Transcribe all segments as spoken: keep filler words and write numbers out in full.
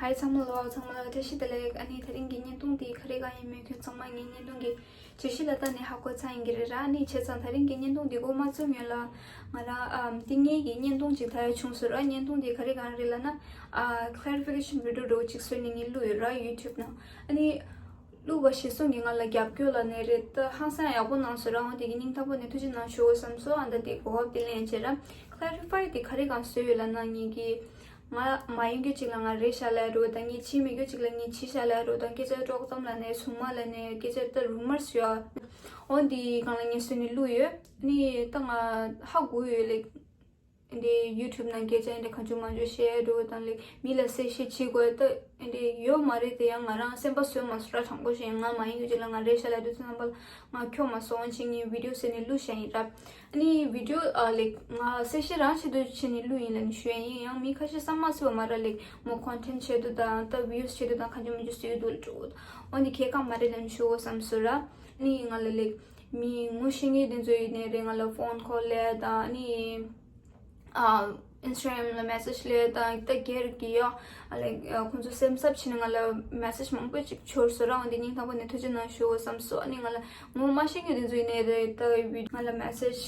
ཨའི་ཚང་མ་ལོ། ཚང་མ་ལ་བཀྲ་ཤིས་བདེ་ལེགས། ཨ་ནི་དེ་རིང་གི་བརྙན་ཐུང་འདི་ག་རེ་གང་ཡིན་མིན་ཁྱོད་ཚང་མ་ངའི་བརྙན་ཐུང་གི་བརྗོད་གཞི་ལ་བལྟས་ནས་ཧ་གོ་ཚར་ཡིན་གྱི་རེད་ར། ཨ་ནི་བྱས་ཙང་དེ་རིང་གི་བརྙན་ཐུང་འདི་འགོ་མ་བཙུགས་སྔོན་ལ་ང་རང་ཨམ་ཏིང་ངེ་གི་བརྙན་ཐུང་ཅིག་ད་ཡ་བྱུང་སོང་ར། བརྙན་ཐུང་འདི་ག་རེ་གང་རེད་ལབ་ན། ཨ་clarification video འདྲ་བོ་ཅིག་བཟོས་ནས་ངས་བླུགས་ཡོད་ར། YouTube ནང་། ཨ་ནི་བླུགས་པ་གཞིར་བཟུང་གིས་ང་ལ་རྒྱབ་སྐྱོར་ལབ་ནའི་རེད། ད་ཧང་སང་ཡག་པོ་གནང་སོང་ར། འོ་དེ་གི་སྙིང་ཐག་པ་ནས་ཐུགས་རྗེ་གནང་ཞུ་དགོས་བསམ་སོང་། ཨ་ད་དེ་གོ་སྐབས་དེ་ལེན་བྱས་ར། Clarify དེ་ག་རེ་གང་བཟོས་ཡོད་ལབ་ན། ངེད་ཀྱིས་ང་མ་ཡིན་རྒྱུ་ཅིག་ལ་ང་རེད་ཤག་ལབ་རོ་དང་། ངས་བྱེད་མི་རྒྱུ་ཅིག་ལ་ངས་བྱས་ཤག་ལབ་རོ་དང་། སྐད་ཆ་དཀྲོག་གཏམ་ལབ་ནའི་རྫུན་མ་ལབ་ནའི་སྐད་ཆ་ད་rumors ཡོད། འོ་འདི་སྒང་ལ་ངས་བཟོས་ནས་བླུགས་ཡོད། ཨ་ནི་ད་ང་ཧ་གོ་ཡོད་ལེགས། འདི་YouTube ནང་སྐད་ཆ་འདི་གང་བྱུང་མང་བྱུང་བཤད་འགྲོ་དང་ལེགས། མི་ལ་གསལ་བཤད་བྱེད་དགོས་ད་འདི་ཡོད་མ་རེད། དེ་ཡང་ང་རང་སེམས་པ་བཟོས་མ་སོང་ར། དྲང་པོ་བཤད་ང་མ་ཡིན་རྒྱུ་ཅིག་ལ་ང་རེད་ཤག་ལབ་དུས་ཙམ་པ་ལ་ང་ཁྱོད་མ་སོང་ཕྱིན་ངས་video བཟོས་ནས་བླུགས་བཞག་ཡིན་ར། ཨ་ནི་video ཨ་ལེགས་ང་གསལ་བཤད་རང་བྱེད་དུ་བྱས་ནས་བླུགས་ཡིན་ལབ་ནས་ཞུ་ཡ་ཡིན། ཡང་མི་ཁ་ཤས་བསམ་མ་སྲིད་པ་མ་ར་ལེགས། མོ་content བྱེད་དུ་དང་ད་views བྱེད་དུ་དང་གང་བྱུང་མང་བྱུང་བཟོས་འདུག་ལབ་འགྲོ། འོ་འདི་གལ་འགངས་མ་རེད་ལབ་ནས་ཞུ་དགོས་བསམ་སོང་ར། ཨ་ནི་ང་ལ་ལེགས་མི་ངོ་ཤེས་མཁན་དེ་ཚོ་ཡིན་ནའི་རེད། ང་ལ་phone call ལབ་དང་ཨ་ནི། ཨ་Instagram ལ་message སླེབས་དང་། ད་སྒེར་གྱི་ཡ་ལེགས་ཁོང་ཚོ་སེམས་འཚབ་བྱས་ནས་ང་ལ་message མང་པོ་ཅིག་འབྱོར་སོང་ར། འོ་འདི་སྙིང་ཐག་པ་ནས་ཐུགས་རྗེ་གནང་ཞུ་དགོས་བསམ་སོང་། ཨ་ནི་ང་ལ་ངོ་མ་ཤེས་མཁན་དེ་ཚོ་ཡིན་ནའི་རེད། ད་ང་ལ་message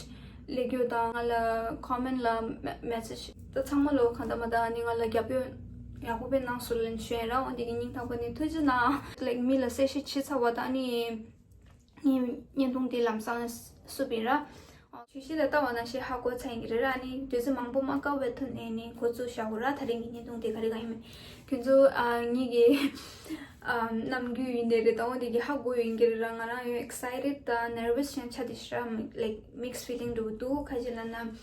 སླེབས་རྒྱུ་དང་། ང་ལ་comment ལ་message ད་ཚང་མ་ལོ་གང་ལྟར་མ་ད་ཨ་ནི་ང་ལ་རྒྱབ་སྐྱོར་ཡག་པོ་དཔེ་གནང་སོང་ལབ་ནས་ཞུ་ཡ་ཡིན་ར། འོ་འདི་གི་སྙིང་ཐག་པ་ནས་ཐུགས་རྗེ་གནང་། ལེགས་མི་ལ་གསལ་བཤད་བྱས་ཚར་བ་དང་ཨ་ནི། ངའི་བརྙན་ཐུང་འདི་ལམ་སང་བསུབ་པ་ཡིན་ར། བརྗོད་གཞི་ལ་ལྟ་བ་ནང་བཞིན་ཧ་གོ་ཚར་ཡིན་གྱི་རེད་ར། ཨ་ནི་དུས་ཚོད་མང་པོ་མ་བཀག་པའི་ཐོག་ནས་ནི་འགོ་བཙུགས་བཞག་གོ་ར། དེ་རིང་གི་བརྙན་ཐུང་དེ་ག་རེ་གང་ཡིན་མིན་ཁྱོད་ཚོ་ཨ་ངེད་ཀྱི་ཨ་རྣམ་འགྱུར་ཡིན་ནའི་རེད། ད་འོ་འདི་གི་ཧ་གོ་ཡིན་གྱི་རེད་ར། ང་རང་ཡང་excited དང་nervous ཡང་ཆགས་བསྡད་ཤག་ར། like mixed feeling འདྲ་བོ་འདུག་ག་རེ་ལབ་ན།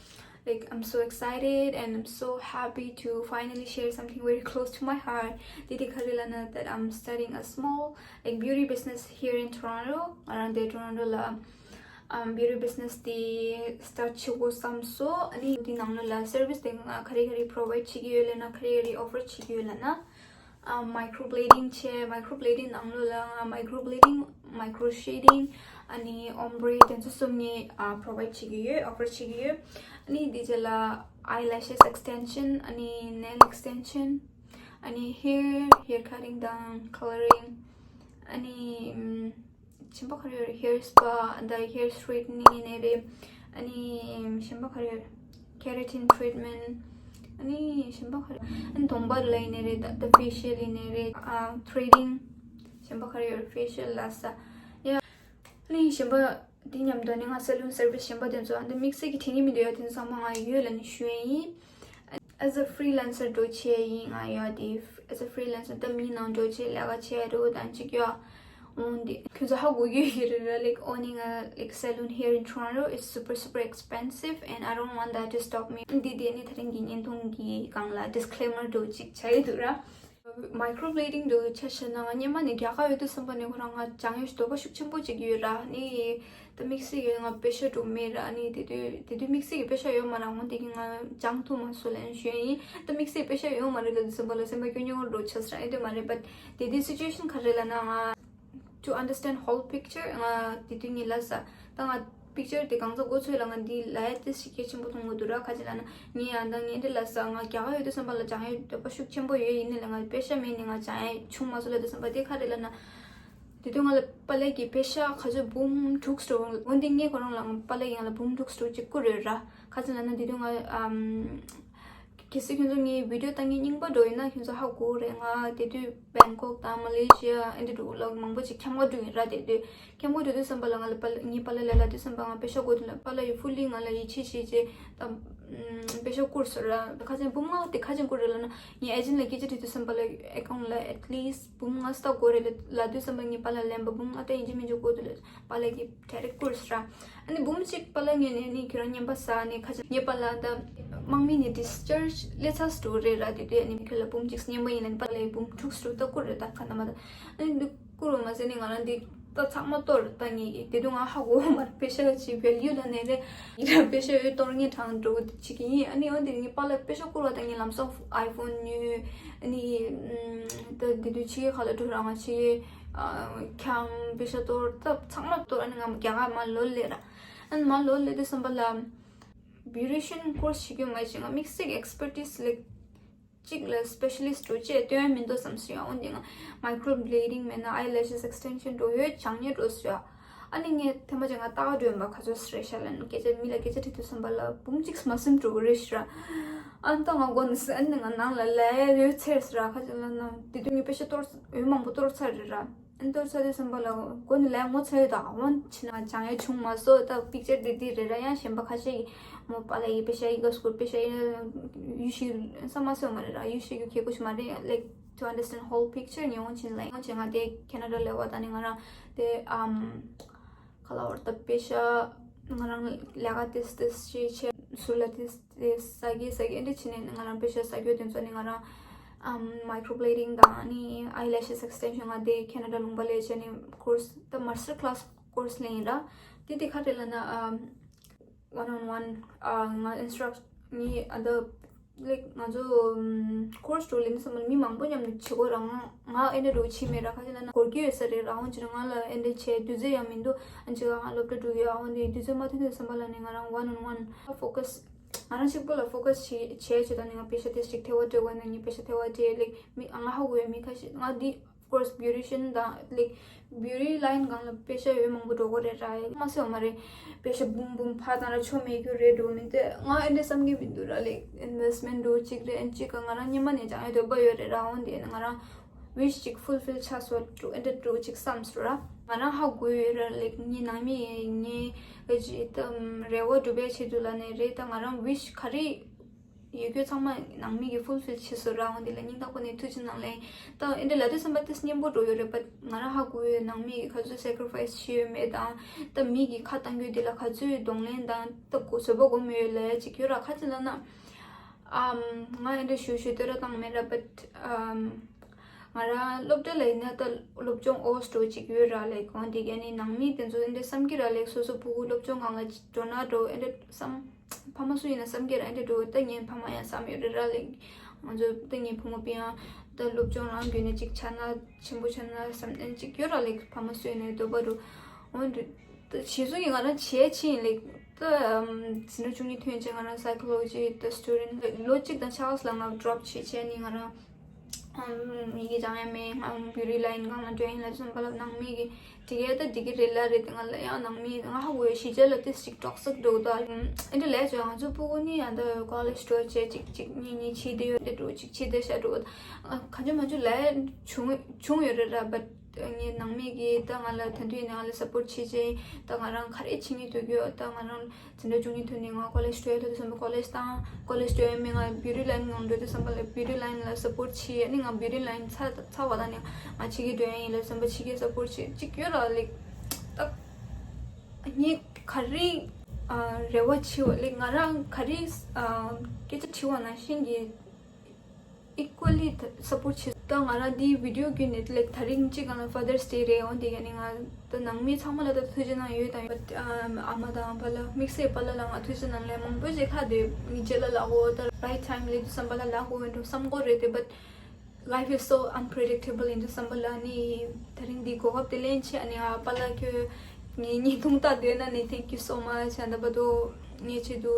Like, I'm so excited and I'm so happy to finally share something very close to my heart. དེ་དེ་ག་རེ་ལབ་ན། that I'm starting a small, like, beauty business here in Toronto. ང་རང་དེ་Toronto ལ་um, beauty business དེ་start བྱེད་དགོས་བསམ་སོང་། ཨ་ནི་དེ་ནང་ལོགས་ལ་service དེ་ང་ག་རེ་ག་རེ་provide བྱེད་ཀྱི་ཡོད་ལབ་ན། ག་རེ་ག་རེ་offer བྱེད་ཀྱི་ཡོད་ལབ་ན། ཨ་microblading བྱས། microblading ནང་ལོགས་ལ་ང་microblading, micro shading, ཨ་ནི་ombre དེ་ཚོ་གསུམ་ངས་ཨ་provide བྱེད་ཀྱི་ཡོད། offer བྱེད་ཀྱི་ཡོད། ཨ་ནི་དེ་རྗེས་ལ་eyelashes extension, ཨ་ནི་nail extension, ཨ་ནི་hair, hair cutting དང་coloring, ཨ་ནི་ཨམ། གཞན་པ་ག་རེ་ཡོད་རེད། hair spa དང་hair straightening ཡིན་ནའི་རེད། ཨ་ནི་གཞན་པ་ག་རེ་ཡོད་རེད། keratin treatment ཨ་ནི་གཞན་པ་ག་རེ། ཨ་ནི་གདོང་པ་ལ་ཡིན་ནའི་རེད། ད་facial ཡིན་ནའི་རེད། ཨ་threading གཞན་པ་ག་རེ་ཡོད་རེད། facial ལ་ས་ཡ། ཨ་ནི་གཞན་པ་འདི་མཉམ་དུ་ནི་ང་salon service གཞན་པ་དེ་ཚོ་ཨ་འདི་དམིགས་བསལ་གྱི་དྲན་གྱི་མི་འདུག་ཡ། དེ་ཚོ་ཚང་མ་ང་ཡོད་ལབ་ནས་ཞུ་ཡ་ཡིན། As a freelancer འགྲོ་བྱས་ཡིན། ང་ཡ་དེ་as a freelancer ད་མི་ནང་འགྲོ་བྱས་ལས་ཀ་བྱས་རོ་དང་གཅིག་ཡ། འོན་ཏེ་ཁྱོད་ཚོ་ཧ་གོ་གི་ཡོད་རེད་ར། Like owning a, like, salon here in Toronto is super super expensive and I don't want that to stop me. འདི་དེ་ནི་ད་རིང་གི་བརྙན་ཐུང་གི་སྒང་ལ་disclaimer འགྲོ་གཅིག་བྱ་ཡི་འདུག་ར། Microblading འདྲ་བོ་ཆ་བཞག་ན། ང་སྔོན་མ་ནས་རྒྱ་གར་ཡོད་དུས་ཙམ་པ་ནས་ཁོ་རང་ང་སྦྱང་ཡོད་འདོད་པ་ཤུགས་ཆེན་པོ་ཅིག་ཡོད་ར། ནི་ད་དམིགས་བསལ་གྱི་ང་པེ་ཤ་འདྲ་བོ་མེད་ར། ནི་དེ་དུས་དེ་དུས་དམིགས་བསལ་གྱི་པེ་ཤ་ཡོད་མ་ར། འོན་ཏེ་གི་ང་སྦྱང་ཐུབ་མ་སོང་ལབ་ཞུ་ཡ་ཡིན། ད་དམིགས་བསལ་པེ་ཤ་ཡོད་མ་རེད་ལབ་དུས་ཙམ་པ་ལ་སེམས་པ་སྐྱོ་སྐྱོ་འདྲ་བོ་ཆགས་སོང་ར། ཨེ་འདྲ་མ་རེད། But དེ་དུས་situation ག་རེ་ལབ་ན། ང་to understand whole picture ང་དེ་དུས་ངས་ལབ་ས། ད་ང་picture དེ་གང་ཚ་མགོ་ཚོས་ལ་ང་འདི་ལབ་ཡ་དེ་ཞིག་གལ་ཆེན་པོ་མཐོང་གི་འདུག་ར། ག་ཅི་ལབ་ན་ངས་ཡང་ད་ངས་འདི་ལབ་ས། ང་རྒྱ་གར་ཡོད་དུས་ཙམ་པ་ལ་སྦྱང་ཡ་འདོད་པ་ཤུགས་ཆེན་པོ་ཡོད། ཡིན་ནའི་ལ་ང་པེ་ཤ་མེད་ནས་ང་སྦྱང་ཡ་བྱུང་མ་སོང་ལབ་དུས་ཙམ་པ་དེ་ག་རེ་ལབ་ན། དེ་དུས་ང་ལ་པཱ་ལགས་ཀྱིས་པེ་ཤ་ག་ཚོད་འབུམ་དྲུག་ཅུ་འོན་ཏེ་ངས་ཁོ་རང་ལ་པཱ་ལགས་ཀྱིས་ང་ལ་འབུམ་དྲུག་ཅུ་ཅིག་བསྐུར་ཡོད་ར། ག་ཅི་ལབ་ན་དེ་དུས་ང་ཨམ། གལ་སྲིད་ཁྱོད་ཚོ་ངའི་video ལྟ་མཁན་རྙིང་པ་འདྲ་བོ་ཡིན་ན་ཁྱོད་ཚོ་ཧ་གོ་གི་རེད། ང་དེ་དུས་བེང་ཀོག་དང་མ་ལེ་ཤི་ཡ་ཨེ་འདྲ་འདྲ་བོ་ལ་མང་པོ་ཅིག་འཁྱམ་ག་འགྲོ་ཡིན་ར། དེ་དུས་འཁྱམ་ག་འགྲོ་དུས་ཙམ་པ་ལ་ང་ལ་པཱ་ལགས་ངའི་པཱ་ལགས་ལ་ལབ་དུས་ཙམ་པ་ང་པེ་ཤ་དགོས་འདུག་ལབ། པཱ་ལགས་ཡིས་fully ང་ལ་ཡིད་ཆེས་བྱས་བྱས་ད་པེ་ཤ་བསྐུར་སོང་ར། ཁ་ཅན་འབུམ་ལྔ་དེ་ག་ཅི་བསྐུར་རེད་ལབ་ན། ངའི་agent ལ་སྐད་ཆ་དྲིས་དུས་ཙམ་པ་ལ་account ལ་at least འབུམ་ལྔ་ཙམ་དགོས་རེད་ལབ་དུས་ཙམ་པ་ངའི་པཱ་ལགས་ལན་པ་འབུམ་ལྔ་དེ་ཡིན་གཅིག་མིན་གཅིག་དགོས་འདུག་ལབ། པཱ་ལགས་ཀྱིས་direct བསྐུར་སོང་ར། ཨ་ནི་འབུམ་གཅིག་པཱ་ལགས་ངོས་ནས་ཨ་ནི་ཁྱོད་རང་རྔན་པ་ཟ། ཨ་ནི་ཁ་ཅིག་ངའི་པཱ་ལགས་ད་དམག་མི་ནས་discharge སླེབས་ཚར་འགྲོ་རེད་ར། དེ་དུས་ཨ་ནི་ཁྱོད་ལ་འབུམ་གཅིག་རྔན་པ་ཡིན་ལབ་ནི་པཱ་ལགས་ཀྱིས་འབུམ་དྲུག་ཅུ་ད་བསྐུར་རེད། ད་ག་ན་མ་ད་ཨ་ནི་འདི་བསྐུར་བ་མ་ཟད་ནི་ང་རང་འདི་ད་ཚང་མ་གཏོར། ད་ངས་ཀྱིས་དེ་དུས་ང་ཧ་གོ་བ་མ་རེད། པེ་ཤ་ཅིག་value ལབ་ནི་རེད། ཡིན་ན་པེ་ཤ་ཡོད་གཏོར་ངེས་གྲང་འགྲོ་ཅིག་ཡིན། ཨ་ནི་འོན་ཏེ་ངའི་པཱ་ལགས་པེ་ཤ་བསྐུར་བ་ད་ངས་ལམ་སང་iPhone ཉོས། ཨ་ནི་ད་དེ་དུས་ཕྱི་རྒྱལ་ཁག་ལ་འགྲོ་ར་ང་ཕྱི་རྒྱལ་འཁྱམ། པེ་ཤ་གཏོར། ད་ཚང་མ་གཏོར། ཨ་ནི་ང་རྒྱ་གར་མར་ལོག་སླེབས་ར། ཨ་ནི་མར་ལོག་སླེབས་དུས་ཙམ་པ་ལ་beautician course བྱེད་རྒྱུ་མ་བྱས་ང་དམིགས་བསལ་གྱི་expertise like གཅིག་ལ་སི་པེ་ཤ་ལི་སི་ཊི་འགྲོ་ཅེས་སྟོན་ཡ་མི་འདུག་བསམ་སོང་ཡ། འོན་ཏེ་ང་མའི་ཀོ་བྷི་ལེ་ཌིང་མེད་ན་ཨའི་ལེ་ཤེ་སི་ཨེག་སི་ཊེན་ཤན་འགྲོ་ཡོད་སྦྱང་ཡ་འགྲོ་སོང་ཡ། ཨ་ནི་ངས་ཐེངས་མ་ཅིག་ང་ལྟ་ག་འགྲོ་ཡིན་པ་ག་ཚོད་རེད་ཤག་ལབ་ན། སྐད་ཆ་མི་ལ་སྐད་ཆ་དྲིས་དུས་ཙམ་པ་ལ་འབུམ་གཅིག་མ་ཟིན་འགྲོ་གི་རེད་ཤག་ར། ཨ་ནི་ད་ང་མགོ་ནས་ཟིན། ཨ་ནི་ང་ནང་ལ་ལས་ཡོད་ཚར་ཟེར་ར། ཁ་ཅིག་ལབ་ན་དེ་དུས་ངས་པེ་ཤ་གཏོར་ཡོད་མང་པོ་གཏོར་ཚར་རེད་ར། ཨ་ནི་གཏོར་ཚར་དུས་ཙམ་པ་ལ་མགོ་ནས་ལས་ངོ་ཚ་ཡོད། ད་འོང་ཕྱིན་ན་སྦྱང་ཡ་བྱུང་མ་སོང་། ད་པིག་ཅར་འདི་འདི་རེད་ར། ཡང་གཞན་པ་ཁ་ཤས་ཀྱིས་མོ་པཱ་ལགས་ཡིས་པེ་ཤ་ཡི་ག་སྐོར་པེ་ཤ་ཡི་ཡུལ་ཤེས་བསམ་མ་སོང་མ་རེད་ར། ཡུལ་ཤེས་རྒྱུ་གལ་ཁོ་ཤི་མ་རེད། Like, to understand whole picture ངས་འོང་ཕྱིན་ལ། འོང་ཕྱིན་ང་དེ་ཁེ་ན་ཌ་ལ་ཡོད་པ་ད་ནི་ང་རང་དེ་ཨམ་ག་ལ་བར་ད་པེ་ཤ་ང་རང་ལས་ཀ་ཏིས་ཏིས་ཤེས་བྱས་སུ་ལ་ཏིས་ཏིས་ཟ་གི་ཟ་གི་ཨེ་འདྲ་བྱས་ནས་ང་རང་པེ་ཤ་ཟ་རྒྱུ་དེ་ཚོ་ནི་ང་རང་ཨམ་མའི་ཀོ་བྷི་ལེ་ཌིང་དང་ནི་ཨའི་ལེ་ཤེ་སི་ཨེག་སི་ཊེན་ཤན་ང་དེ་ཁེ་ན་ཌ་ལུང་པ་ལ་བྱས་ནས་ཀོར་སི་ད་མ་སི་ཊར་ཀ་ལ་སི་ཀོར་སི་ལེན་ཡིན་ར། དེ་དེ་ག་རེ་ལབ་ན་ཨམ་one on one ཨ་ང་ཨིན་སི་ཊྲག་ངའི་ཨ་ད་ལེག་ང་ཚོ་ཀོར་སི་འགྲོ་ལེན་བསམ་པ་མི་མང་པོ་མཉམ་དུ་བྱེད་དགོས་ར། ང་ང་ཨེ་འདྲ་འགྲོ་བྱེད་མེད་ར། ཁ་ཅིག་ལབ་ན་འགོར་གྱི་ཡོད་ས་རེད་ར། འོན་ཀྱང་ང་ལ་ཨེ་འདྲ་བྱེད་དུས་ཚོད་ཡང་མི་འདུག་ཨ་ཅེ་ང་སློབ་གྲྭ་འགྲོ་ཡོད། འོན་ཏེ་དུས་ཚོད་མ་ཐོན་དུས་བསམ་པ་ལ་ནི་ང་རང་one on one ཕོ་ཀ་སི་ང་རང་གཅིག་པོ་ལ་ཕོ་ཀ་སི་བྱེད་བྱེད་བྱེད་དང་ནི་ང་པེ་ཤ་དེ་ཞིག་ཐེ་བ་འབྲེལ་བ་ནི་ངའི་པེ་ཤ་ཐེ་བ་འབྲེལ་ལེག་མི་ང་ཧ་གོ་ཡོད་མི་ཁ་ཤས་ང་འདི་Of course beautician དང་ལེག་བིའུ་ཊི་ལའིན་སྒང་ལ་པེ་ཤ་ཡོད་མང་པོ་འགྲོ་གི་རེད་ར། མ་སོང་མ་རེད། པེ་ཤ་འབུམ་འབུམ་ཕར་བཏང་ར་ཆོ་མེད་རྒྱུ་རེད་འགྲོ་མི་འདུག་ང་ཨེ་འདྲ་བསམ་གྱི་མི་འདུག་ར། ལེག་ཨིན་ཝེ་སི་མེན་ཊི་འགྲོ་གཅིག་རེད། ཨེན་གཅིག་ག་ང་རང་སྔོན་མ་ནས་སྦྱང་ཡ་འདོད་པ་ཡོད་རེད་ར། འོན་ཏེ་ང་རང་ཝིཤ་ཅིག་ཕུལ་ཕིལ་ཆགས་སོང་འགྲོ་ཨེ་འདྲ་འགྲོ་ཅིག་བསམ་སོང་ར། ང་རང་ཧ་གོ་ཡོད་ར། ལེག་ངའི་ནང་མི་ངའི་ག་ཅིག་རེ་བ་སྒྲུབ་པའི་ཆེད་དུ་ལ་ནས་རེད། ད་ང་རང་ཝིཤ་ག་རེ་ཡོད་རྒྱུ་ཚང་མ་ནང་མི་གིས་ཕུལ་ཕིལ་བྱས་སོང་ར། འོན་ཏེ་ལ་སྙིང་ཐག་པ་ནས་ཐུགས་རྗེ་གནང་ལེ། ད་ཨེ་འདྲ་ལབ་དུས་བསམ་པ་ཏིས་སྙན་པོ་འགྲོ་ཡོད་རེད། བཊ་ང་རང་ཧ་གོ་ཡོད། ནང་མི་གིས་ག་ཚོད་སེ་ཀ་རི་ཕའི་སི་བྱས་ཡོད་མེད་དང་། ད་མི་གིས་ཁ་བཏང་རྒྱུ་དེ་ལ་ག་ཚོད་གདོང་ལེན་དང་ད་གོ་བཟོད་པ་སྒོམ་ཡོད་ལབ་ཡ་ཅིག་ཡོད་ར། ཁ་ཅིག་ལབ་ན་ཨམ་ང་ཨེ་འདྲ་ཞུ་ཞུ་བསྟོད་ར་བཏང་མེད་ར། བཊ་ཨམ་ང་རང་སློབ་གྲྭ་ལ་ཡིན་ན་ད་སློབ་སྦྱོང་ཨོ་སི་འགྲོ་ཅིག་ཡོད་ར། ལེག་འོན་ཏེ་ཨ་ནི་ནང་མི་དེ་ཚོ་ཨེ་འདྲ་བསམ་གྱི་ར། ལེག་སོ་སོ་ཕྲུ་གུ་སློབ་སྦྱོང་སྒང་ལ་འགྲོ་ན་འགྲོ་ཨེ་འདྲ་བསམ། ཕ་མ་སུ་ཡིན་ན་བསམ་གྱི་ར། ཨེ་འདྲ་འགྲོ། ད་ངའི་ཕ་མ་ཡང་བསམ་ཡོད་རེད་ར། ལེག་ང་ཚོ་ད་ངའི་བུ་མོ་པི་ཡང་ད་སློབ་སྦྱོང་རང་བརྒྱུད་ནས་ཅིག་ཆགས་ན་ཆེན་པོ་ཆགས་ན་བསམ་ཨེ་ཅིག་ཡོད་ར། ལེག་ཕ་མ་སུ་ཡིན་ན་འདོད་པ་འགྲོ། འོན་ཏེ་ད་གཞི་བཟུང་གི་ང་རང་བྱས་ཕྱིན་ལེག་ད་ཨམ་འཛིན་གྲྭ་བཅུ་གཉིས་ཐོན་རྗེས་ང་རང་སའི་ཀོ་ལོ་ཇི་ད་སི་ཊུ་ཌེན་ཊི་ལོ་གཅིག་དང་ཕྱེད་ཀ་ལ་ང་ཌོབ་བྱས་བྱས་ནི་ང་རང་ཨམ་ཡི་གེ་སྦྱང་ཡ་མེད། ང་བིའུ་ཊི་ལའིན་སྒང་ལ་འགྲོ་ཡིན་ལབ་བསམ་པ་ལ་ནང་མི་གིས་འགྲིག་གི་ད་འགྲིག་གི་རེད་ལབ་རེད། དེ་ང་ལ་ཡང་ནང་མི་ང་ཧ་གོ་ཡོད། གཞིས་བྱེས་ལ་ཏིས་ཅིག་ཊོག་སིག་འགྲོ་ད་ཨེ་འདྲ་ལས་བྱས། ང་ཚོ་ཕྲུ་གུ་ནི་ཡང་ད་ཀོ་ལེཇ་འགྲོ་བྱས་ཅིག་ཅིག་གཉིས་གཉིས་བྱས་བསྡད་ཡོད། དེ་འགྲོ་ཅིག་བྱས་བསྡད་ཤག་འགྲོ་ག་ཅུ་མ་ཅུ་ལས་བྱུང་བྱུང་ཡོད་རེད་ར། བཊ་ངའི་ནང་མི་གིས་ད་ང་ལ་ད་དུང་ཡིན་ན་ང་ལ་སཔོར་ཊི་བྱས་བྱས་ད་ང་རང་ག་རེ་བྱེད་སྙིང་འདོད་ཀྱི་ཡོད། ད་ང་རང་འཛིན་གྲྭ་བཅུ་གཉིས་ཐོན་ནས་ང་ཀོ་ལེཇ་འགྲོ་ཡ་འདོད་དུས་བསམ་པ་ཀོ་ལེཇ་དང་། ཀོ་ལེཇ་འགྲོ་ཡ་མེད་ང་བིའུ་ཊི་ལའིན་ནང་འགྲོ་དུས་བསམ་པ་ལ་བིའུ་ཊི་ལའིན་ལ་སཔོར་ཊི་བྱས། ཨ་ནི་ང་བིའུ་ཊི་ལའིན་ཚར་ཚར་བ་དང་ནི་ང་ཕྱི་རྒྱལ་འགྲོ་ཡ་ཡིན་ལབ་བསམ་པ་ཕྱི་རྒྱལ་སཔོར་ཊི་བྱས་ཅིག་ཡོད་ར། ལེག་ད་ངས་ག་རེ་ཨ་རེ་བ་བྱེད་པ་ལེག་ང་རང་ག་རེ་ཨ་སྐད་ཆ་དྲི་བ་ནང་བཞིན་གྱི་ཨི་ཀུ་ལི་སཔོར་ཊི་བྱེད། ད་ང་རང་འདིའི་བི་ཌི་ཡོ་བརྒྱུད་ནས་ལེག་དེ་རིང་གཅིག་སྒང་ལ་ཕ་དར་སི་ཌེ་རེད། འོན་ཏེ་ཡ་ནི་ང་ད་ནང་མི་ཚང་མ་ལ་ད་ཐུགས་རྗེ་གནང་ཡོད་དང་ཡོད། ཨ་མ་དང་པཱ་ལགས་དམིགས་བསལ་པཱ་ལགས་ལ་ང་ཐུགས་རྗེ་གནང་ལེ། མང་པོ་ཞིག་ཁ་བདེ་ངེད་ཅག་ལ་ལབ་གོ་ད་རའིཊ་ཊའིམ་ལ་དུས་བསམ་པ་ལ་ལབ་གོ་ཡོད་འགྲོ་བསམ་གོ་རེད་དེ། བཊ life is so unpredictable ཡིན་དུས་བསམ་པ་ལ་ནི་དེ་རིང་འདི་གོ་སྐབས་དེ་ལེན་ཆེད་ཨ་ནི་ཨ་པཱ་ལགས་ཁྱོད་ངའི་བརྙན་ཐུང་ལྟ་འདོད་ན་ནི་thank you so much ཨ་ད་བར་དུ་ངའི་ཆེད་དུ་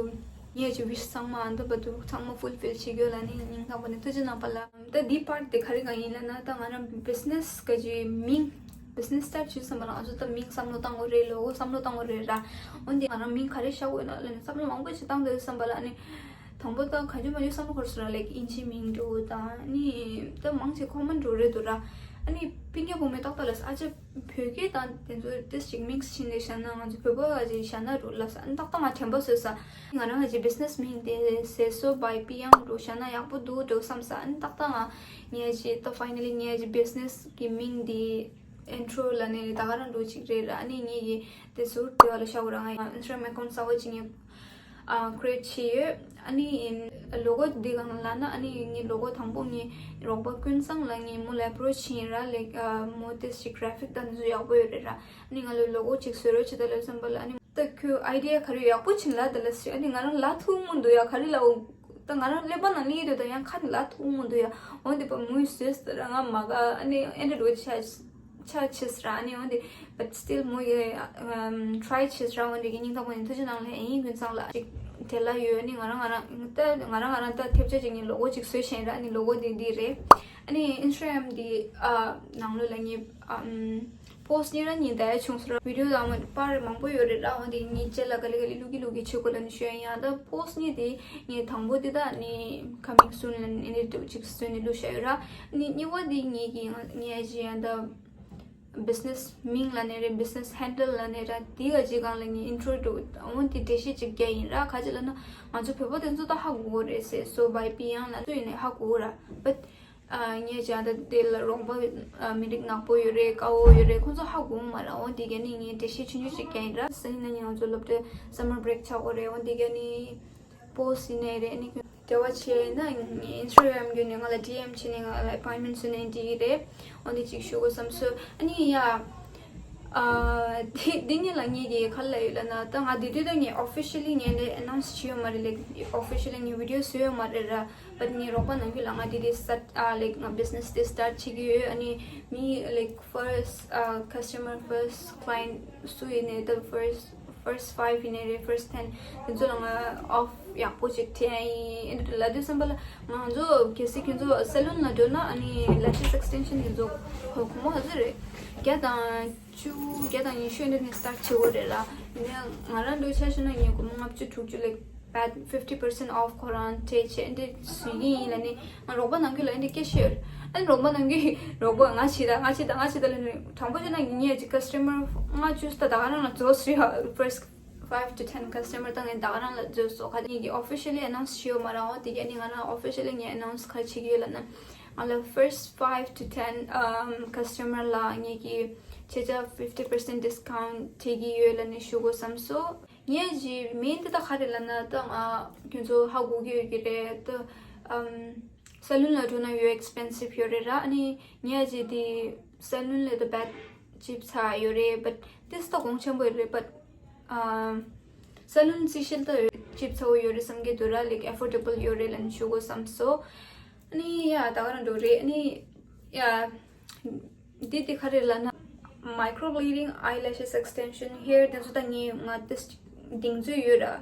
ངའི་ཆེད་ཝིཤ་ཚང་མ་ཨ་ད་བར་དུ་ཚང་མ་ཕུལ་ཕིལ་བྱེད་རྒྱུ་ལ་ནི་སྙིང་ཐག་པ་ནས་ཐུགས་རྗེ་གནང་པཱ་ལགས། ད་འདི་པཱརཊ་དེ་ག་རེ་གང་ཡིན་ལབ་ན་ད་ང་རང་བི་ཛི་ནེ་སི་ག་ཅིག་མིང་བི་ཛི་ནེ་སི་སི་ཊར་ཊི་བྱེད་བསམ་པ་ལ་ང་ཚོ་ད་མིང་བསམ་བློ་བཏང་དགོས་རེད། ལོ་གོ་བསམ་བློ་བཏང་དགོས་རེད་ར། འོན་ཏེ་ང་རང་མིང་ག་རེ་བཞག་དགོས་ན་ལབ་ནས་བསམ་བློ་མང་པོ་ཞིག་བཏང་འདོད་བསམ་པ་ལ་ཨ་ནི། དང་པོ་ད་ག་ཅུ་མ་ཅུ་བསམ་བློ་འཁོར་སོང་ར། ལེག་ཨིན་ཇི་མིང་འགྲོ་དང་ནི་ད་མང་ཆེ་ཁོ་མན་འགྲོ་རེད་འདུག་ར། ཨ་ནི་པིན་ཀེ་བུ་མོས་ཏག་ཏག་ལ་ཨ་ཅེ་བོད་སྐད་དང་དེ་ཚོ་ཏིས་ཅིག་མིག་སི་ཕྱིན་ནས་བཤད་ན་ང་ཚོ་བོད་པ་ཨ་ཅེ་བཤད་ན་རུ་ལ་ས་ཨ་ནི་ཏག་ཏག་ང་དྲན་པ་གསོས་ས། ང་རང་ཨ་ཅེ་བི་ཛི་ནེ་སི་མིང་དེ་ཟེར་སོ་བའི་པི་ཡང་འགྲོ་བཤད་ན་ཡག་པོ་འདུག་འགྲོ་བསམ་ས། ཨ་ནི་ཏག་ཏག་ང་ངས་ཨ་ཅེ་ད་ཕའི་ནལ་ལི་ངས་ཨ་ཅེ་བི་ཛི་ནེ་སི་གི་མིང་དེ་ཨིན་ཊྲོ་ལ་ནི་ད་ག་རང་འགྲོ་ཅིག་རེད་ར། ཨ་ནི་ངས་ཀྱི་དེ་ཟུར་དེ་བ་ལ་ཤ་བོ་རང་ཨིན་སི་ཊ་གྷ་རམ་ཨེ་ཀོན་ཊི་གསར་བ་ཅིག་ངས་ཨ་ཀི་རི་ཨེ་ཊི་བྱས་ཡོད། ཨ་ནི་ལོ་གོ་འདི་གང་ལ་ན་ཨ་ནི་ངའི་ལོ་གོ་དང་པོ་ངའི་རོགས་པ་ཀུན་བཟང་ལ་ངས་མོ་ལ་ཨེ་པོ་རོ་ཆི་བྱས་ཡིན་ར། ལེག་མོ་དེ་ཞིག་གྷ་ར་ཕིག་དང་འདི་ཚོ་ཡག་པོ་ཡོད་རེད་ར། ཨ་ནི་ང་ལ་ལོ་གོ་ཅིག་བཟོ་རོགས་བྱེད་ད་ལབ་བསམ་པ་ལ་ཨ་ནི་ད་ཁྱོད་ཨའི་ཌི་ཡ་ག་རེ་ཡག་པོ་བྱིན་ལ་ད་ལ་ཟེར། ཨ་ནི་ང་རང་ལ་ཐུག་མོ་འདུག་ཡ། ག་རེ་ལ་འོ་ད་ང་རང་ཀླད་པ་ནང་སླེབས་འདུག་ད་ཡང་ཁ་ནས་ལ་ཐུག་མོ་འདུག་ཡ། འོན་ཏེ་པ་མོས་བཟོས་ཟེར་ང་མ་ག་ཨ་ནི་ཨེ་འདྲ་འགྲོ་ཆ་ཆ་ཆེས་ར། ཨ་ནི་འོན་ཏེ་but still མོ་ཡི་ཨམ་ཊི་རའི་ཆེས་ར། འོན་ཏེ་གི་སྙིང་ཐག་པ་ནས་ཐུགས་རྗེ་གནང་ལེ། ཨེ་ཡིན་ཀུན་བཟང་ལ་ཅིག་ དེ་ལ་ཡོད། ཨ་ནི་ང་རང་ང་རང་ད་ང་རང་ང་རང་ད་ཐེབས་ཆག་ཅིག་ངས་ལོ་གོ་ཅིག་བཟོས་བཞག་ར། ཨ་ནི་ལོ་གོ་དེ་འདི་རེད། ཨ་ནི་Instagram་འདི་ཨ་ནང་ལོགས་ལ་ངས་ཨམ་post་གཉིས་ར་གཉིས་ད་ཡ་བྱུང་སོང་ར། video་དང་པར་མང་པོ་ཡོད་རེད་ར། འོ་དེ་གཉིས་རྗེས་ལ་ག་ལེ་ག་ལེ་བླུག་གི་བླུག་གི་བྱེད་དགོས་ལབ་ནས་ཞུ་ཡ་ཡིན། ཡང་ད་post་གཉིས་དེ་ངས་དང་པོ་དེ་ད་ཨ་ནི་coming soon་ལབ་ནས་ཨ་ནི་འདུག་ཅིག་བཟོས་ནས་བླུག་བཞག་ཡོད་ར། ཨ་ནི་གཉིས་པ་དེ་ངས་ཀྱི་ངས་ཀྱི་ཡང་ད་business་མིང་ལབ་ནས་རེད། business handle་ལབ་ནས་ར། དེ་ག་ཅིག་སྒང་ལ་ངས་intro་འདུག་འོ་དེ་འགྲེལ་བཤད་ཅིག་རྒྱག་ཡིན་ར། ག་ཅི་ལབ་ན་ང་ཚོ་བོད་པ་དེ་ཚོ་ད་ཧ་གོ་གི་རེད་ཟེར། so by་beyond་ལ་ཚོ་ཡིན་ནས་ཧ་གོ་གི་ར། but ཨ་ངས་ཀྱང་ད་དེ་ལ་རོགས་པ་ཨ་མི་རིགས་ནག་པོ་ཡོད་རེད། དཀར་པོ་ཡོད་རེད། ཁོང་ཚོ་ཧ་གོ་གི་མ་རེད། འོ་དེ་ག་ནི་ངས་འགྲེལ་བཤད་ཆུང་ཆུང་ཅིག་རྒྱག་ཡིན་ར། སང་ཉིན་ང་ཚོ་སློབ་གྲྭའི་summer break་ཆགས་ཀྱི་རེད། འོ་དེ་ག་ནི་post་ཡིན་ནའི་རེད། ཨ་ནི་འབྲེལ་བ་བྱས་ན་ངས་Instagram་བརྒྱུད་ནས་ང་ལ་D M་བྱས་ནས་ང་ལ་appointment་བཟོས་ནའི་འགྲིག་གི་རེད། འོ་འདི་ཅིག་ཞུ་དགོས་བསམ་སོང་། ཨ་ནི་ཡ། ཨ་འདི་འདི་ཉིད་ལ་ངས་ཀྱི་ག་རེ་ལབ་ཡོད་ལབ་ན། ད་ང་འདི་དུས་ད་ངས་officially་ངས་འདི་announce་བྱས་ཡོད་མ་རེད། like officially་ངས་video་བཟོས་ཡོད་མ་རེད་ར། but་ངས་རོགས་པ་ནང་ཁུལ་ལ་ང་འདི་དེ་start་ཨ་like་ང་business་དེ་start་བྱེད་ཀྱི་ཡོད། ཨ་ནི་མི་like first་ཨ་customer, first client་སུ་ཡིན་ནའི་ད་first first five་ཡིན་ནའི་རེད། first ten་དེ་ཚོ་ལ་ང་off་ཡག་པོ་ཅིག་སྤྲད་ཡ་ཡིན། ཨེ་འདྲ་ལབ་དུས་ཙམ་པ་ལ་ང་ཚོ་གལ་སྲིད་ཁྱོད་ཚོ་salon་ལ་འགྲོ་ན་ཨ་ནི་lashes extension་དེ་ཚོ་སྒོར་མོ་ག་ཚོད་རེད། བརྒྱ་དང་བཅུ་བརྒྱ་དང་ཉི་ཤུ་ཨེ་འདྲ་ནས་start་བྱེད་དགོས་རེད་ལ། ཡིན་ན་ང་རང་འདྲ་ཆ་བཞག་ན་ངས་སྒོར་མོ་ལྔ་བཅུ་དྲུག་ཅུ་like about fifty percent off་ཁོ་རང་སྤྲད་བྱས་ཨེ་འདྲ་བཟོས་ཀྱི་ཡིན་ལབ་ནས་ང་རོགས་པ་ནང་ཁུལ་ལ་ཨེ་འདྲ་སྐད་ཆ་ཡོད་རེད། ཨ་ནི་རོགས་པ་ནང་ཁུལ་རོགས་པ་ང་བྱེད་ད་ང་བྱེད་ད་ང་བྱེད་ད་ལབ་ནས་དྲང་པོ་བཤད་ན་ངས་ཅིག་customer་ལྔ་བཅུ་ད་ད་ག་རང་ལ་རྫོགས་སོང་ཡ། first five to ten customer་ད་ངས་ད་ག་རང་ལ་རྫོགས་སོང་། ཁ་ཉིད་ཀྱི་officially announce་བྱས་ཡོད་མ་རེད། འོ་དེ་ག་ནི་ང་རང་officially་ངས་announce་ག་རེ་བྱེད་ཀྱི་ཡོད་ལབ་ན། ང་ལ་first five to ten um customer་ལ་ངས་ཀྱི་ཆེ་ཆ་fifty percent discount་སྤྲད་ཀྱི་ཡོད་ལབ་ནས་ཞུ་དགོས་བསམ་སོང་། ངས་ཀྱི་main་དེ་ད་ག་རེ་ལབ་ན། ད་ང་ཁྱོད་ཚོ་ཧ་གོ་གི་ཡོད་ཀྱི་རེད། ད་um salon་ལ་འགྲོ་ན་ཡོད་expensive་ཡོད་རེད་ར། ཨ་ནི་ངས་ཀྱི་དེ་salon་ལས་ད་bad་cheap་ཚ་ཡོད་རེད། but this་ད་གོང་ཆེན་པོ་ཡོད་རེད། but um salon་རྩིས་བཤེར་ད་cheap་ཚ་བོ་ཡོད་རེད་བསམ་གྱི་འདུག་ར། like affordable་ཡོད་རེད་ལབ་ནས་ཞུ་དགོས་བསམ་སོང་། ཨ་ནི་ཡ་ད་ག་རང་འགྲོ་རེད། ཨ་ནི་ཡ་འདི་དེ་ག་རེ་ལབ་ན། microblading, eyelashes extension, hair་དེ་ཚོ་ད་ངས་ང་ཏིས་གདེང་ཚོད་ཡོད་ར།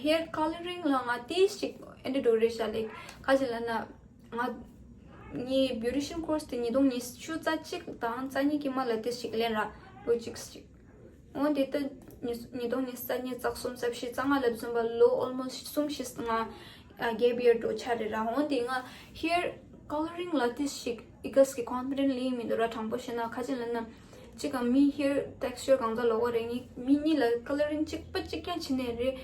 hair colouring་ལ་ང་ཏིས་ཅིག་ཨེ་འདྲ་འགྲོ་རེད་ཤག like་ག་ཅི་ལབ་ན། ང་ངའི་beautician course་དེ་ཉིས་སྟོང་ཉི་ཤུ་རྩ་གཅིག་དང་རྩ་གཉིས་ཀྱི་མ་ལ་ཏིས་ཅིག་ལེན་ར། ལོ་གཅིག་ཅིག་འོན་ཏེ་ད་ཉིས་ཉིས་སྟོང་ཉི་ཤུ་རྩ་གཉིས་རྩ་གསུམ་རྩ་བཞི་རྩ་ལྔ་ལ་ཚུན་པ་ལོ་almost་གསུམ་བཞི་ང་gap year་འགྲོ་ཆ་རེད་ར། འོན་ཏེ་ང་hair colouring་ལ་ཏིས་ཤིག་ཨི་ག་སི་གི་confident་ལེན་མི་འདུག་ར། དྲང་པོ་བཤད་ན་ག་ཅི་ལབ་ན། གཅིག་ག་མི་hair texture་གང་ཚ་ལོག་ག་རེད། ངས་མི་གཉིས་ལ་colouring་གཅིག་པ་གཅིག་རྐྱང་བྱས་ནས་རེད།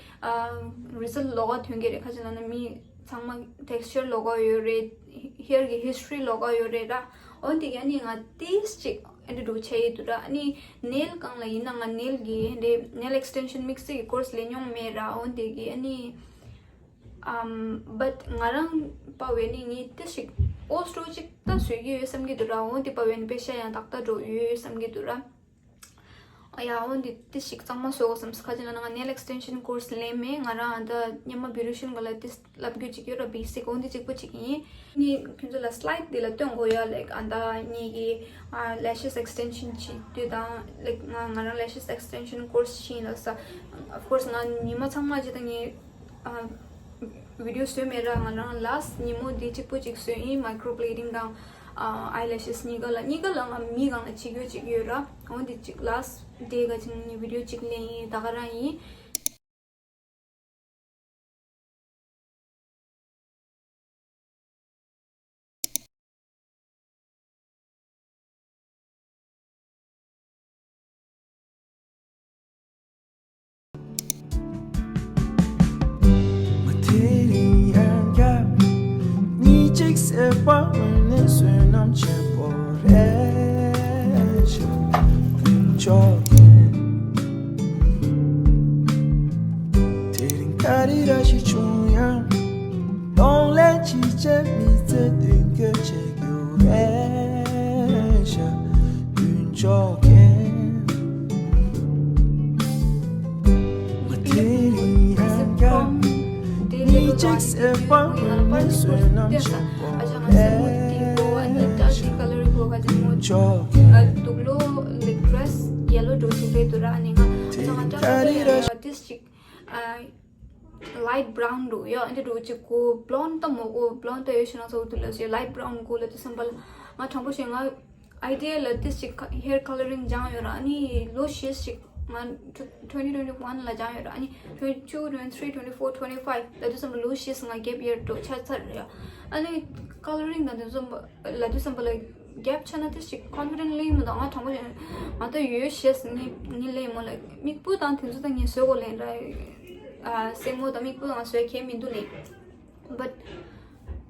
result་ལོག་ག་ཐོན་གྱི་རེད། ག་ཅི་ལབ་ན་མི་ཚང་མ་texture་ལོག་ག་ཡོད་རེད། hair་གི་history་ལོག་ག་ཡོད་རེད་ར། འོན་ཏེ་ཡ་ནི་ང་ཏིས་ཅིག་ཨེ་འདྲ་འགྲོ་ཆ་ཡི་འདུག་ར། ཨ་ནི་nail་སྒང་ལ་ཡིན་ན་ང་nail་གི་འདི་nail extension་དམིགས་བསལ་གྱི་course་ལེན་མྱོང་མེད་ར། འོན་ཏེ་གི་ཨ་ནི་ཨམ་but་ང་རང་པ་བས་ནི་ངས་ཏིས་ཅིག་ཨོ་སྤྲོ་ཅིག་ད་བཟོས་ཀྱི་ཡོད་བསམ་གྱི་འདུག་ར། འོན་ཏེ་པ་བས་ནི་པེ་ཤ་ཡང་ཏག་ཏག་འགྲོ་ཡོད་བསམ་གྱི་འདུག་ར། ཡ་འོན་ཏེ་ཏིས་ཅིག་གཙང་མ་བཟོ་དགོས་བསམ་སོང་། ག་ཅི་ལབ་ན་ང་nail extension course་ལེན་མེད། ང་རང་ཨ་ད་སྔོན་མ་beautician་ག་ལ་ཏིས་བསླབ་རྒྱུ་ཅིག་ཡོད་ར། basic་འོན་ཏེ་གཅིག་པོ་ཅིག་ཡིན། ནི་ཁྱོད་ཚོ་ལ་slide་འདི་ལ་སྟོན་དགོས་ཡ། like་ཨ་ད་ངེད་ཀྱི་ཨ་lashes extension་བྱེད་དུས་དང་like་ང་ང་རང་lashes extension course་ཕྱིན་ལ་ས། of course་ང་ཉི་མ་ཚང་མ་ཅི་ད་ངས་ཨ་video་བཟོས་མེད་ར། ང་རང་last་ཉིན་མོ་འདི་གཅིག་པོ་ཅིག་བཟོས་ཡིན། microblading་དང་ཨ་eyelashes་གཉིས་ཀ་ལ་གཉིས་ཀ་ལ་ང་མི་གང་ལ་བྱེད་རྒྱུ་ཅིག་ཡོད་ར། འོན་ཏེ་ཅིག་last day་ག་ཅིག་ངས་video་ཅིག་ལེན་ཡིན། ད་ག་རང་ཡིན། མ་དེ་རིང་ཡང་བསྐྱར་ཉིན་གཅིག་སེ་བ་ནས་བསོད་ནམས་ཆེན་པོ་རེད་ཤག་དཀོན་མཆོག་མཁྱེན། དེ་རིང་ག་རེ་ར་ཞིག་བྱུང་ཡང་གདོང་ལེན་ཅི་བྱེད་མི་ཚེ་མདུན་སྐྱོད་བྱེད་རྒྱུ་རེད་ཤག་དཀོན་མཆོག་མཁྱེན། མ་དེ་རིང་ཡང་བསྐྱར་ཉིན་གཅིག་སེ་བ་ནས་བསོད་ནམས་ཆེན་པོ་རེད་ཤག་དཀོན་མཆོག་མཁྱེན། དེ་རིང་ག་རེ་ར་ཞིག་ཨ། light brown འདུག་ཡ། ཨ་འདྲ་འདུག་ཅིག་གོ། blonde ད་མོ་གོ། blonde ད་ཡོད་ཤི་ན་ཚོ་འདུག་ལ་ཞེས། light brown གོ་ལ་དུས་བསམ་པ་ལ་ང་དྲང་པོ་ཞེས་ང་ཨའི་ཌི་ཡ་ལ་ཏི་ཞིག་hair colouring སྦྱངས་ཡོད་ར། ཨ་ནི་ལོ་བཞི་ཞིག་ང་twenty twenty one ལ་སྦྱངས་ཡོད་ར། ཨ་ནི་twenty two twenty three twenty four twenty five ལ་དུས་བསམ་པ་ལོ་བཞི་ང་gap year འགྲོ་ཆ་ཚར་རེད་ཡ། ཨ་ནི་colouring དང་དུས་བསམ་པ་ལ་དུས་བསམ་པ་ལ་gap་ཆ་ན་ཏི་ཞིག་confident ལེན་མི་འདུག་ང་དྲང་པོ་ཞེས་ང་ད་ཡོད་ཤེས་ངི་ངི་ལེན་མོ་ལ་མིག་སྤུ་དང་དེ་ཚོ་ད་ངས་བཟོས་གོ་ལེན་ར། ཨ་སེན་མོ་དང་མིག་སྤུ་དང་བཟོས་ཁྱད་མི་འདུག་ལེན། But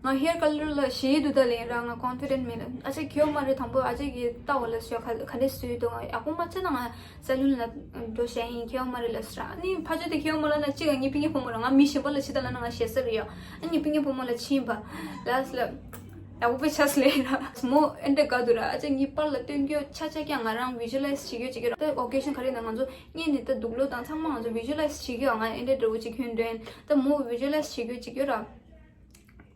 ང་hair colour ལ་ཞེ་དུ་ད་ལེན་ར་ང་confident མེད་ལ། ཨ་ཅག་ཁྱེའུ་མ་རེད། དང་པོ་ཨ་ཅག་གིས་ལྟ་བ་ལ་ཞོ་ག་ག་འདྲས་བཟོས་འདུག་ང་ཡག་པོ་མ་ཆགས་ན་ང་salon ལ་འགྲོ་བྱས་ཡིན། ཁྱེའུ་མ་རེད་ལ་ཟེར། ཨ་ནི་ཕ་ཆོས་དེ་ཁྱེའུ་མ་ལ་ན་གཅིག་ག་ངའི་སྤུན་ཀྱག་བུ་མོ་ར་ང་མི་གཞན་པ་ལ་ཕྱིན་ད་ལ་ན་ང་ཞེ་ས་རེད་ཡ། ཨ་ནི་སྤུན་ཀྱག་བུ་མོ་ལ་ཕྱིན་པ་ལ་ལ་ཡག་པོ་དཔེ་ཆགས་ལེ་ར། མོ་ཨེ་འདྲ་དགའ་འདུག་ར། ཨ་ཅག་ངའི་པར་ལ་སྟོན་རྒྱུ་ཆ་ཆ་ཀྱང་ང་རང་visualize བྱེད་རྒྱུ་བྱེད་ཀྱི་ར། ད་occasion ག་རེ་ན་ང་ཚོ་ངས་ནི་ད་སྡུག་ལོ་དང་ཚང་མ་ང་ཚོ་visualize བྱེད་ཀྱི་ཡོད། ང་ཨེ་འདྲ་འདྲ་བོ་ཅིག་གྱོན་འདོན། ད་མོ་visualize བྱེད་རྒྱུ་ཅིག་ཡོད་ར།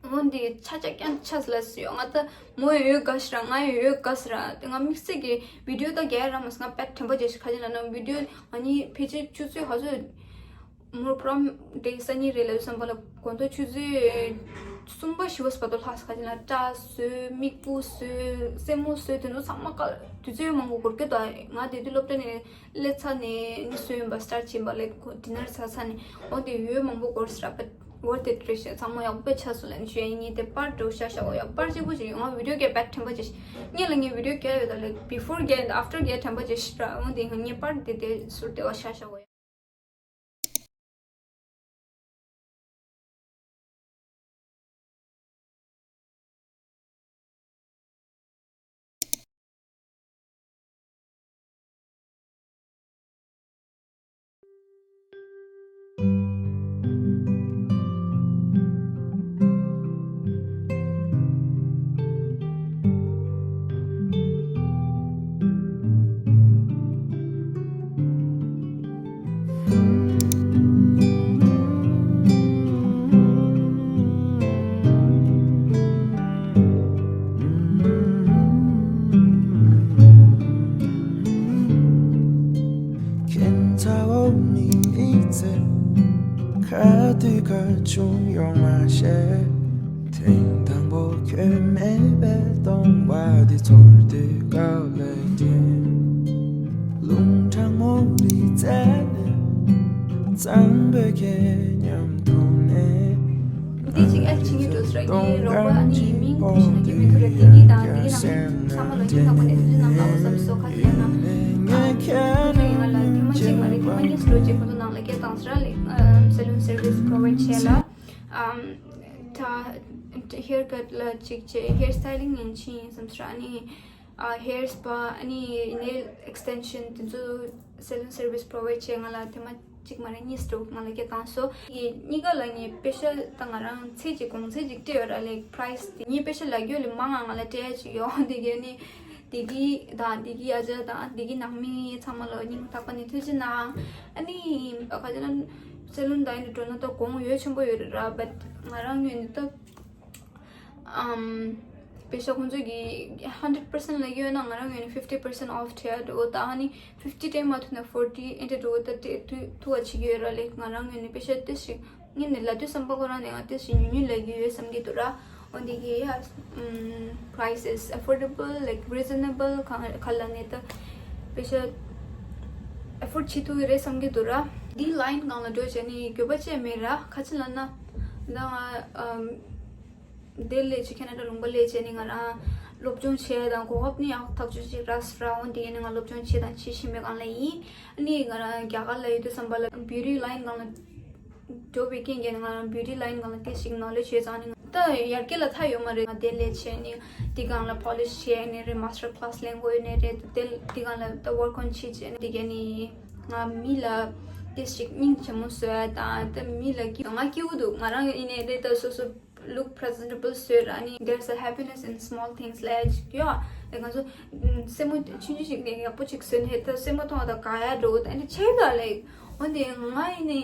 འོ་འདི་ཆ་ཆ་ཀྱང་ཆགས་ལ་སི་ཡོད། ང་ད་མོ་ཡོད་དགའ་ཤི་ར། ང་ཡོད་དགའ་ཤི་ར། དེ་ང་དམིགས་བསལ་གྱི་video ད་རྒྱལ་ར་མ་སི་ང་དཔེ་དྲན་པ་བརྗེད་ཤི། ག་ཅི་ལ་ན་video ང་གཉིས་ཕལ་ཆེར་ཆུ་ཚོད་ཧ་ཚོད་མོར་prom day སང་ཉིན་རེད་ལ་བསམ་པ་ལ་དགོང་དྲོ་ཆུ་ཚོད་གསུམ་པ་བཞི་པ་བར་དུ་ལྷག་སི། ག་ཅི་ལ་སྐྲ་བཟོས། མིག་སྤུ་བཟོས། སེན་མོ་བཟོས། དེ་ཚོ་ཚང་མ་ཀ་དུས་ཚོད་མང་པོ་འགོར་གི་འདུག་ང་དེ་དུས་སློབ་གྲྭ་ནས་སླེབས་ཚར་ནས་ནི་སོན་པ་start བྱིན་པ་ལས་dinner ཟ་ཚར་ནས་འོ་དེ་ཡོད་མང་པོ་འགོར་སི་ར། but worth it རེད་ཤག་ཚང་མ་ཡག་པོ་ཆགས་སོང་ལ་ནི་ཞུ་ཡ་ཡིན། ངས་དེ་པར་འགྲོ་ཤ་ཤ་འོ་ཡག་པར་གཅིག་པོ་ཅིག་ཡོང་ང་video རྒྱག་དཔེ་དྲན་པ་བརྗེད་ཤི། ངས་ལ་ངས་video རྒྱག་ཡོད་ད་ལ་before རྒྱག་ཡིན་ད་after རྒྱག་དྲན་པ་བརྗེད་ཤི་ར། འོ་དེ་ངས་པར་དེ་དེ་ཟུར་དེ་བ་ཤ་ཤ་འོ་ཡ། ཁྱེད་ཚ་བོ་མིག་མིག་ཚེ་ཁ་དུས་ཁ་ཆུང་ཡོང་མ་ཤེས། ཐེངས་དང་པོ་ཁྱོད་མེད་པའི་སྟོང་བ་འདི་ཚོར་དུས་དགའ་ལས་དྲན། རླུང་གྲང་མོ་རི་རྩེ་ནས་གཙང་པོའི་ཁྱེད་མཉམ་འཐུང་ནས། འདི་ཅིག་ཨེ་ཆིང་ཡུ་ཏུ་སི་ར་གི་རོགས་པ་ཨ་ནི་མིང་ཁུ་ཤི་ན་གི་མི་ཐུ་ར་དེ་ནི་དང་དེ་རང་ཚང་མ་ལ་ཅིག་ནག་པོ་ནས་དུ་ནང་ལ་འོ་བསམ་སོ་ཁ་ཡ་ན། ཁོ་ཚོ་ཡིན་ང་ལ་ཐེངས་མ་གཅིག་མ་རེད། ཐེངས་མ་གཉིས་སུ་འགྲོ་ཅིག་ཁོ་ཚོ་ནང་ལ་སྐད་བཏང་སི་ར་ལེ། salon service provide བྱས་ལ། ཨམ། ད་haircut ལ་གཅིག་བྱས། hair styling ཡང་ཕྱིན་ཡིན་བསམ་སི་ར། ཨ་ནི་ཨ་hair spa ཨ་ནི་nail extension དེ་ཚོ་salon service provide བྱས་ང་ལ་ཐེངས་མ་གཅིག་མ་རེད་གཉིས་སུ་ང་ལ་སྐད་བཏང་སོ། ཡི་གཉིས་ཀ་ལ་ངས་པེ་ཤ་ད་ང་རང་ཚད་ཅིག་གོང་ཚད་ཅིག་སྤྲད་ཡོད་ར་ལེ། price དེ་ངས་པེ་ཤ་ལ་རྒྱུ་ལས་མང་ང་ང་ལ་སྤྲད་ཅིག་ཡོང་། དེ་གས་ནི་དེ་གི་དང་དེ་གི་ཨ་ཅག་དང་དེ་གི་ནང་མི་ཚང་མ་ལ་སྙིང་ཐག་པ་ནས་ཐུགས་རྗེ་གནང་། ཨ་ནི་ཁ་ཅིག་ན་salon དང་ཨ་ནི་འགྲོ་ན་ད་གོང་ཡོད་ཆེན་པོ་ཡོད་རེད་ར། but ང་རང་ངོས་ནས་ད་ཨམ། པེ་ཤ་ཁོང་ཚོ་གི་hundred percent ལ་ཡོད་ན་ང་རང་ངོས་ནས fifty percent off བྱས་འགྲོ། ད་ཨ་ནི་fifty སྤྲད་མ་ཐུབ་ན་forty ཨེ་འདྲ་འགྲོ། ད་སྤྲད་ཐུབ་ཐུབ་པ་བྱེད་ཀྱི་ཡོད་ར་ལེ། ང་རང་ངོས་ནས་པེ་ཤ་ཏོག་ཙམ་ངས་ནས་ལབ་དུས་བསམ་པ་ཁོ་རང་ནས་ང་ཏོག་ཙམ་ཉུང་ཉུང་ལབ་ཀྱི་ཡོད་བསམ་གྱི་འདུག་ར། འོ་འདི་གི་ཡ་price is affordable, like reasonable གང་ག་ལ་ནས་ད་པེ་ཤ་afford བྱེད་ཐུབ་ཀྱི་རེད་བསམ་གྱི་འདུག་ར། འདི་line སྒང་ལ་འགྲོ་བྱས་ནས་འགྱོད་པ་ཅན་མེད་ར། ཁ་ཅིག་ལབ་ན་ད་ང་ཨམ། དེ་ལས་ཅི་ཁེ་ན་ཌ་ལུང་པ་ལས་བྱས་ནས་ང་རང་སློབ་སྦྱོང་བྱས་དང་གོ་སྐབས་ནི་ཡག་ཐག་ཆོད་ཅིག་རག་སོང་ར། འོ་དེ་ནས་ང་སློབ་སྦྱོང་བྱས་དང་བྱེད་བཞིན་པའི་སྒང་ལ་ཡིན། ཨ་ནི་ང་རང་རྒྱ་གར་ལ་ཡོད་དུས་བསམ་པ་ལ་beauty line སྒང་ལ་འགྲོ་བའི་རྐྱེན་གྱིས་ང་རང་beauty line སྒང་ལ་དེ་ཞིག་knowledge ཡོད་ཙང་ནི་ད་ཡར་རྒྱས་ལ་མཐའ་ཡོད་མ་རེད། ང་དེ་ལས་བྱས་ནི་དེ་སྒང་ལ་polish བྱས་ནི་རེད། master class ལེན་དགོས་ནི་རེད། དེ་དེ་སྒང་ལ་ད་work on བྱེད་བྱས་ནི་དེ་ག་ནི་ང་མི་ལ་དེ་ཞིག་སྙིང་རྗེ་མོ་བཟོ་ཡ་དང་ད་མི་ལ་སྐྱིད་ང་སྐྱིད་པོ་འདུག་ང་རང་ཡིན་ནའི་རེད། ད་སོ་སོ look presentable བཟོས་ར་ནི། There's a happiness in small things ལས་ཅིག་ཡོད། ཨ་ང་ཚོ་སེན་མོ་ཆུང་ཆུང་ཞིག་ནས་ཡག་པོ་ཅིག་བཟོས་ནས་ད་སེན་མོ་མཐོང་བ་དང་དགའ་ཡ་འགྲོ། ཨ་ནི་ཆེ་ད་ལེགས་འོན་ཏེ་ང་ཡིན་ནི་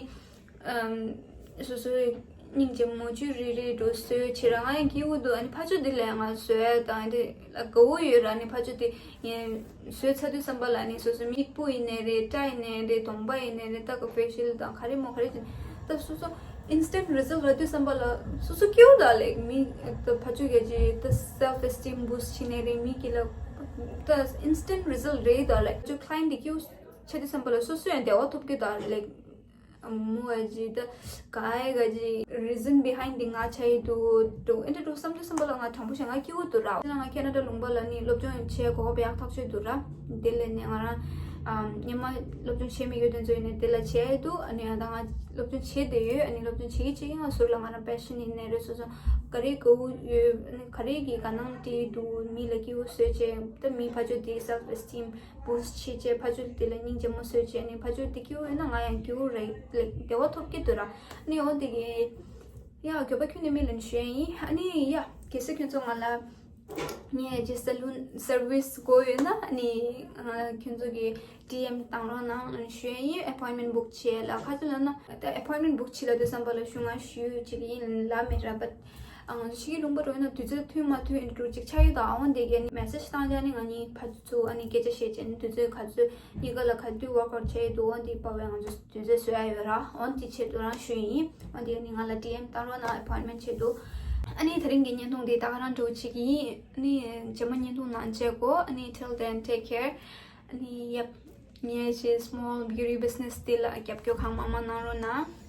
སོ་སོའི་སྙིང་རྗེ་མོ་བཅུ་རེ་རེ་འགྲོ་བཟོས་བྱེད་ར་ང་ཡང་སྐྱིད་པོ་འདུག་ཨ་ནི་ཕ་ཆོས་འདི་ལས་ང་བཟོས་ཡ་དང་ཨ་ནི་དགའ་བོ་ཡོད་ར་ནི་ཕ་ཆོས་དེ་ངས་བཟོས་ཚར་དུས་བསམ་པ་ལ་ནི་སོ་སོའི་མིག་སྤུ་ཡིན་ནའི་རེད། སྐྲ་ཡིན་ནའི་རེད། གདོང་པ་ཡིན་ནའི་རེད། ད་ག་facial དང་ག་རེ་མོ་ག་རེ་བྱས་ད་སོ་སོ་ instant result རག་དུས་ཙམ་པ་ལ་སོ་སོ་སྐྱིད་པོ་ད་ལེགས་མི་ད་ཕ་ཆོས་ག་ཅི་ད་self esteem boost བྱེད་ནས་རེད། མི་གི་ལ་ད་instant result རེད་ད་ལེགས་ཕ་ཆོས་client དེ་སྐྱིད་པོ་ཆགས་དུས་ཙམ་པ་ལ་སོ་སོ་ཡང་བདེ་བ་ཐོབ་ཀྱི་ད་ལེགས། མོ་ཨ་ཅི་ད་ག་ཨེ་ག་ཅི་reason behind དེ་ང་ཆ་ཡི་འདུག་འདུག་ཨེ་འདྲ་འདུག་བསམ་དུས་ཙམ་པ་ལ་ང་དྲང་པོ་བཤད་ང་སྐྱིད་པོ་འདུག་ར། ང་ཁེ་ན་ཌ་ལུང་པ་ལ་ནི་སློབ་སྦྱོང་བྱེད་གོ་སྐབས་ཡག་ཐག་ཆོད་འདུག་ར། དེ་ལས་ནི་ང་རང་ཨམ་སྔོན་མ་སློབ་སྦྱོང་བྱེད་མི་ཡོད་དེ་ཚོ་ཡིན་ནི་དེ་ལ་བྱས་འདུག་ཨ་ནི་ཡང་ད་ང་སློབ་སྦྱོང་བྱེད་བསྡད་ཡོད། ཨ་ནི་སློབ་སྦྱོང་བྱེད་ཀྱི་བྱེད་ཀྱི་ང་ཟུར་ལ་ང་རང་passion ཡིན་ནི་རེད། སོ་སོ་ག་རེ་དགའ་བོ་ཡོད་ཨ་ནི་ག་རེ་གི་དགའ་སྣང་སྤྲད་འདུག་མི་ལ་སྐྱིད་པོ་བཟོས་བྱས་ད་མི་ཕ་ཆོས་དེ་self esteem boost བྱེད་བྱས་ཕ་ཆོས་དེ་ལ་སྙིང་རྗེ་མོ་བཟོས་བྱས་ཨ་ནི་ཕ་ཆོས་དེ་སྐྱིད་པོ་ཡོད་ན་ང་ཡང་སྐྱིད་པོ་རེད་ལེགས་བདེ་བ་ཐོབ་ཀྱི་འདུག་ར། ཨ་ནི་འོ་དེ་གི་ཡ་གྱོད་པ་ཁྱོན་ནས་མེད་ལབ་ནས་ཞུ་ཡ་ཡིན། ཨ་ནི་ཡ་གལ་སྲིད་ཁྱོད་ཚོ་ང་ལ་ངས་ཀྱི་སེ་ལུན་service དགོས་ཡོད་ན་ཨ་ནི་ང་ཁྱོད་ཚོ་གི་ཌི་ཨེམ་བཏང་རོགས་གནང་ཞུ་ཡ་ཡིན། appointment book བྱས་ལ་ཁ་ཚོད་ལ་ན་ད་appointment book བྱས་ལ་དུས་ཙམ་པ་ལ་ཞུ་ང་ཞུ་ཅིག་ཡིན་ལ་མེད་ར། but ང་ཚོ་ཕྱི་རྒྱལ་ལུང་པ་རོལ་ན་དུས་ཚོད་མཐུན་མ་མཐུན་ཨིན་ཊར་ཅིག་ཆགས་ཡོད། ད་འོན་ཏེ་གི་message བཏང་རྒྱ་ནི་ང་གཉིས་ཕར་ཚུར་ཨ་ནི་སྐད་ཆ་བཤད་བྱས་ནི་དུས་ཚོད་ག་ཚོད་གཉིས་ཀ་ལ་ག་དུས་work out བྱས་ཡོད་འདུག་འོན་ཏེ་པ་བས་ང་ཚོ་དུས་ཚོད་བཟོ་ཡ་ཡོད་ར། འོན་ཏེ་ཆེད་དུ་རང་ཞུ་ཡིན། འོན་ཏེ་ནི་ང་ལ་ཌི་ཨེམ་བཏང་རོགས་གནང་appointment ཆེད་དུ། ཨ་ནི་དེ་རིང་གི་བརྙན་ཐུང་འདི་ད་ག་རང་འགྲོ་ཆེད་ཀྱི་ཡིན། ཨ་ནི་རྗེས་མ་བརྙན་ཐུང་ནང་མཇལ་གོ་ཨ་ནི་till then take care. ཨ་ནི་ཡབ་ངས་ཞེས་small beauty business འདི་ལ་རྒྱབ་སྐྱོར་གང་མང་མང་གནང་རོགས་གནང་།